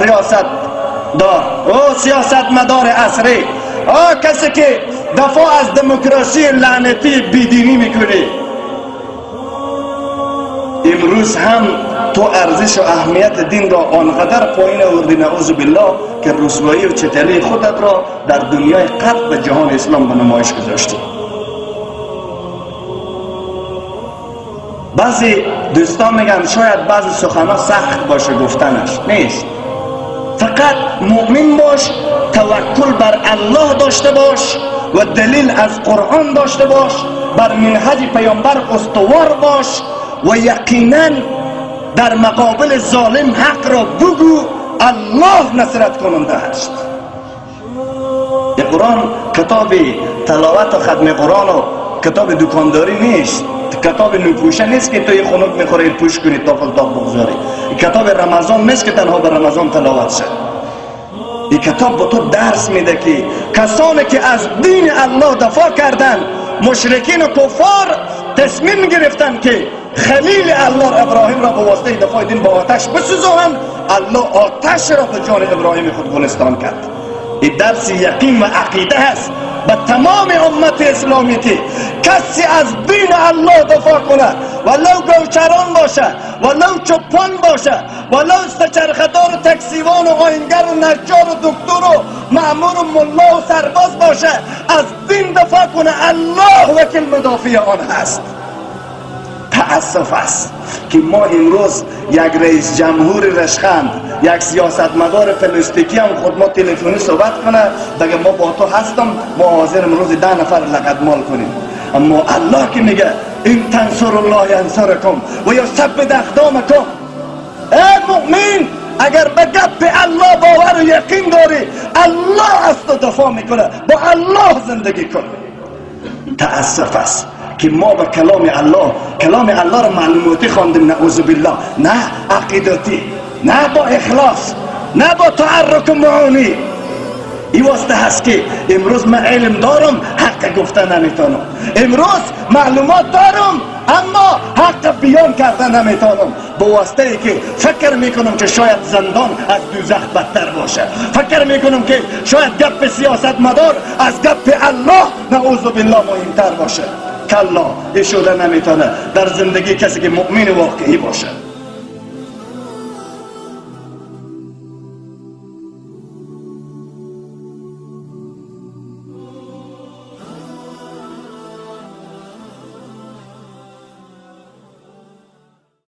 ریاست دار، او سیاستمدار عصری، کسی که دفاع از دموکراسی لعنتی بیدینی میکنی، امروز هم تو ارزش و اهمیت دین را آنقدر پایین آوردی، نعوذ بالله، که رسوایی و چتلی خودت را در دنیای غرب و جهان اسلام به نمایش گذاشتی. بعضی دوستان میگن شاید بعضی سخنها سخت باشه گفتنش، نیست. فقط مؤمن باش، توکل بر الله داشته باش و دلیل از قرآن داشته باش، بر منهج پیامبر استوار باش و یقینا در مقابل ظالم حق را بگو، الله نصرت کننده است. قرآن کتاب تلاوت و ختم قرآن و کتاب دکانداری نیست، کتاب نوپوشه نیست که توی خنک میخوری پوش کنی تا فلتاق بگذاری. کتاب رمضان نیست که تنها به رمضان تلاوت شد. این کتاب با تو درس میده که کسانی که از دین الله دفاع کردن، مشرکین و کفار تصمیم گرفتن که خلیل الله ابراهیم را به واسطه دفاع دین با آتش بسوزانند، الله آتش را به جان ابراهیم خود گلستان کرد. این درس یقین و عقیده هست به تمام امت اسلامی که کسی از دین الله دفاع کنه، ولو گوچران باشه، ولو چوپان باشه، ولو چرخدار و تکسیوان و آینگر و نجار و دکتر و مأمور و ملا و سرباز باشه، از دین دفاع کنه، الله وکیل مدافع آن هست. تأسف است که ما امروز یک رئیس جمهور رشخند، یک سیاستمدار پلاستیکی هم خود ما تلفنی صحبت کنه بگه ما با تو هستم، ما حاضر امروز 10 نفر لگدمال کنیم. اما الله که میگه این تنصر الله ینصرکم و یثبت اقدامکم. ای مؤمن، اگر به گپ الله باور و یقین داری، الله از تو دفاع میکنه، با الله زندگی کن. تأسف است که ما به کلام الله، کلام الله را معلوماتی خواندیم، نعوذ بالله، نه عقیدتی، نه با اخلاص، نه با تعرک معانی. این واسطه هست که امروز من علم دارم، حق گفته نمیتونم. امروز معلومات دارم، اما حق بیان کرده نمیتونم، به واسطه ای که فکر میکنم که شاید زندان از دوزخ بدتر باشه، فکر میکنم که شاید گپ سیاستمدار از گپ الله نعوذ بالله مهمتر باشه. کلا، این شده نمیتونه در زندگی کسی که مؤمن واقعی باشه.